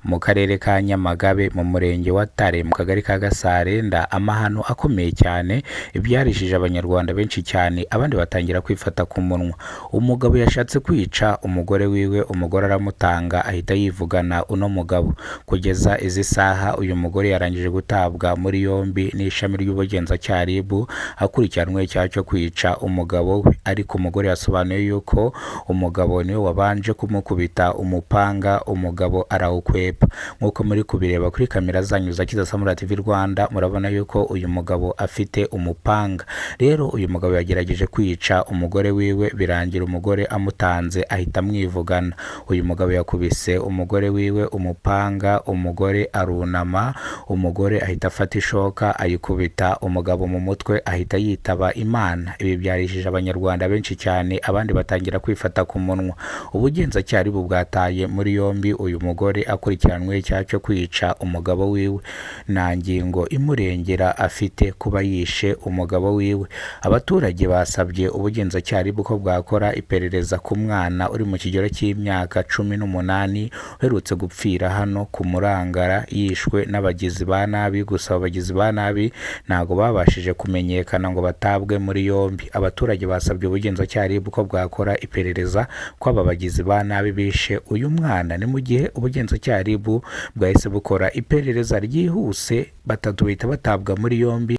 Mu karere ka Nyamagabe, mu murenge wa Tare, mu kagari ka Gasarenda, amahano akomeye cyane ibyarishije Abanyarwanda benshi cyane, abandi batangira kwifata ku munwa. Umugabo yashatse kwica umugore wiwe, umugore aramutanga, ahita yivugana uno mugabo. Kugeza izi saha uyu mugore yarangije gutabwa muri yombi n'ishami ry'ubugenzacyaha RIB, akurikiranwe icyaha cyo kwica umugabo we. Ariko umugore yasobanuye yuko umugabo niwe wabanje kumukubita umupanga, umugabo arawukwepa. Nk'uko muri kubireba kuri kamera zanyu za Kizasamura TV Rwanda, murabona yuko uyu mugabo afite umupanga. Rero uyu mugabo yagerageje kwica umugore wiwe, birangira umugore amutanze, ahita amwivugana. Uyu mugabo yakubise umugore wiwe umupanga, umugore arunama, umugore ahita afata ishoka ayikubita umugabo mu mutwe, ahita yitaba Imana. Ibi byarishije Abanyarwanda benshi cyane, abandi batangira kwifata ku munwa. Ubugenzacyaha RIB bwataye muri yombi uyu mugore akurikiranwe icyaha cyo kwica umugabo wiwe. Nta ngingo imurengera afite kuba yishe umugabo wiwe. Abaturage basabye ubugenzacyaha RIB ko bwakora iperereza ku mwana uri mu kigero cy'imyaka 18 uherutse gupfira hano ku Murangara, yishwe n'abagizi ba nabi. Gusa abo bagizi ba nabi ntabwo babashije kumenyekana ngo batabwe muri yombi. Abaturage basabye ubugenzacyaha RIB ko bwakora iperereza ko aba bagizi ba nabi bishe uyu mwana. Ni mu gihe ubugenzacyaha RIB bwahise bukora iperereza ryihuse, batatu bahita batabwa muri yombi.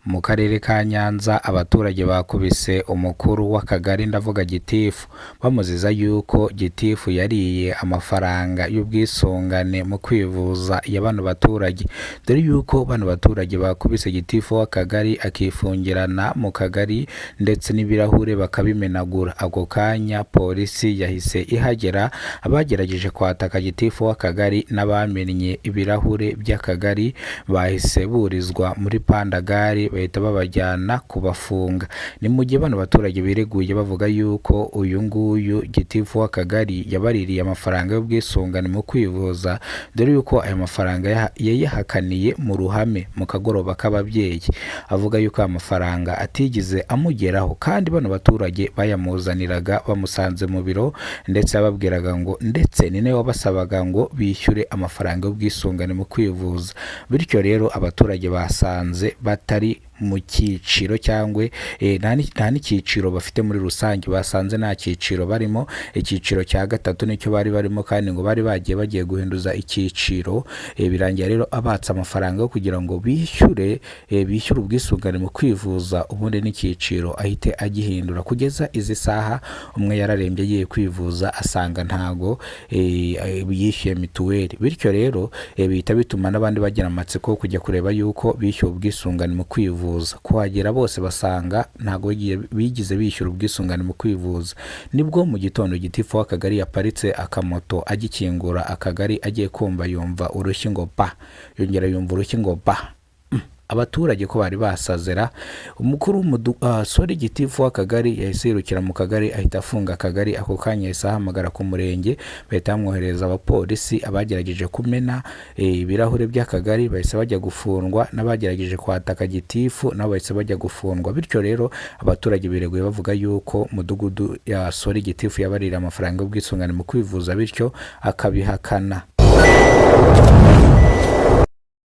Mu karere ka Nyanza abaturage bakubise umukuru w'akagari, ndavuga gitifu, bamuziza yuko gitifu yariye amafaranga y'ubwisungane mu kwivuza ya bano baturage. Dore yuko bano baturage bakubise gitifu w'akagari, akifungirana mu kagari, ndetse n'ibirahure bakabimenagura. Ako kanya polisi yahise ihagera. Abagerageje kwataka gitifu w'akagari n'abamennye ibirahure by'akagari bahise burizwa muri pandagari, bahita babajyana kubafunga. Ni mu gihe bano baturage bireguye bavuga yuko uyu nguyu gitifu w'akagari yabaririye amafaranga y'ubwisungane mu kwivuza, dore yuko aya mafaranga yayahakaniye mu ruhame mu kagoroba k'ababyeyi, avuga yuko aya mafaranga atigeze amugeraho, kandi bano baturage bayamuzaniraga bamusanze mu biro, ndetse yababwiraga ngo, ndetse ni nawe wabasabaga ngo bishyure amafaranga y'ubwisungane mu kwivuza. Bityo rero abaturage basanze batari mu cyiciro cyangwa nta n'icyiciro bafite muri rusange. Basanze nta cyiciro barimo, icyiciro cya gatatu nicyo bari barimo, kandi ngo bari bagiye guhinduza icyiciro. Birangira rero abatse amafaranga yo kugira ngo bishyure ubwisungane mu kwivuza, ubundi n'icyiciro ahite agihindura. Kugeza izi saha umwe yararembye, agiye kwivuza asanga ntago yishyuye mituweli. Bityo rero bihita bituma n'abandi bagira amatsiko yo kujya kureba yuko bishyuye ubwisungane mu kwivuza. Kuhagera bose basanga ntago bigize bishyura ubwisungane mu kwivuza. Nibwo mu gitondo gitifu w'akagari yaparitse akamoto, agikingura akagari agiye kumva yumva urushyi ngo pa, yongera yumva urushyi ngo pa. Abaturage ko bari basazera umukuru sorry, gitifu w'akagari yahise yirukira mu kagari, ahita afunga akagari. Ako kanya yahise ahamagara ku murenge, bahita bamwohereza abapolisi. Abagerageje kumena ibirahure by'akagari bahise bajya gufungwa, n'abagerageje kwataka gitifu nabo bahise bajya gufungwa. Bityo rero abaturage bireguye bavuga yuko mudugudu ya, sorry, gitifu yabarira amafaranga y'ubwisungane mu kwivuza, bityo akabihakana.